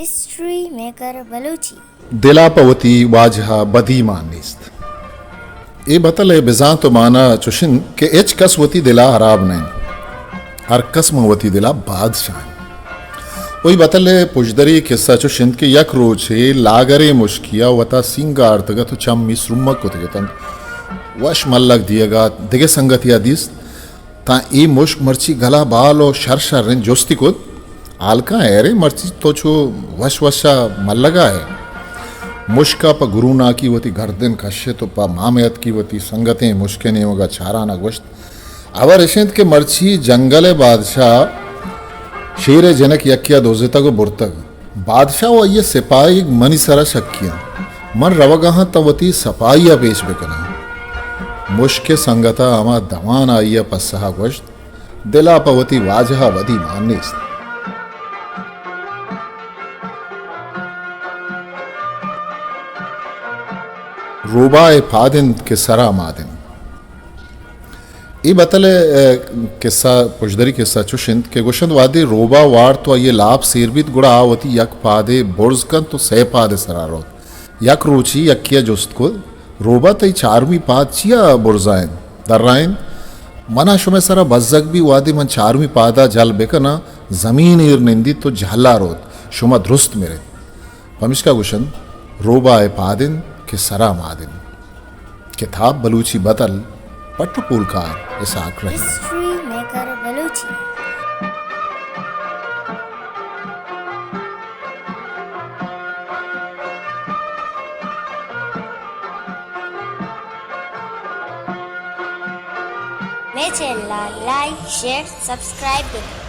ہسٹری میکر بلوچی۔ دل ءَ پہ وتی واجہ ءَ بدی مان نیست۔ اے بتل ءِ بزانت ءُ مانا چش اِنت کہ ہچ کس وتی دل ءَ ہراب نہ اِنت۔ ہر کس ماں وتی دل ءَ بادشاہ اِنت۔ وئی بتل ءِ پژدری کسہ چش اِنت کہ یک روچے لاگریں مشکے ءَ وتا سینگ ءَ آرتگ اَت ءُ چمی سرمگ کتگ اَت اَنت۔ وش ملگ دیگ ءَ اَت، دگہ سنگتے ءَ دیست۔ تاں اے مشک مرچی گل ءَ بال ءُ شر شر اِنت، جستی کت، ہالکاں، ہیرے مرچی تو چو وش وش ءَ ملگ ءَ ئے؟ مشک ءَ پہ گروناکی وتی گردن کشت ءُ پہ مام ءَ اتکی وتی سنگتیں مشک ءِ نیمگ ءَ چاران ءَ گوشت، ہبر اِش اِنت کہ مرچی جنگل ءِ بادشاہ شیر ءِ جنک یکے ءَ دزتگ ءُ برتگ۔ بادشاہ ءُ آئی ءِ سپاہیگ منی سر ءَ شکی اَنت۔ من روگ ءَ آں تاں وتی سپاہی ءَ پیش بہ کن آں۔ مشک ءِ سنگت ءَ ہما دمان آئی ءَ پسہ ءَ گوشت، دل ءَ پہ وتی واجہ ءَ بدی مان نیست۔ روباہ ءِ پاد اِنت کہ سر ءَ ماد اِنت۔ اے بتل ءِ، ءَ، کسہ، پژدری کسہ چش اِنت کہ گوش اَنت، وہدے روباہ وارت ءُ آئی ءِ لاپ سیر بیت، گڑا آ وتی یک پادے برز کنت ءُ سئے پاد ءِ سرا روت۔ یک روچے یکے ءَ جست کت، روباہ، تئی چارمی پاد چیا برزا اِنت، درا اِنت؟ من ءَ شمئے سرا بزگ بی، وہدے من چارمی پاد ءَ جھل بہ کناں، زمین ایر نندیت ءُ جھل ءَ روت، شما درست مر اِت۔ پمیشکا گوش اَنت، روباہ ءِ پاد اِنت کہ سر ءَ ماد اِنت۔ کتاب بلوچی بتل، پٹ ءُ پولکار اسحاق رحیم۔ ہسٹری میکر بلوچی۔ مئے چینل ءَ لائک، شیئر، سبسکرائب بہ کن۔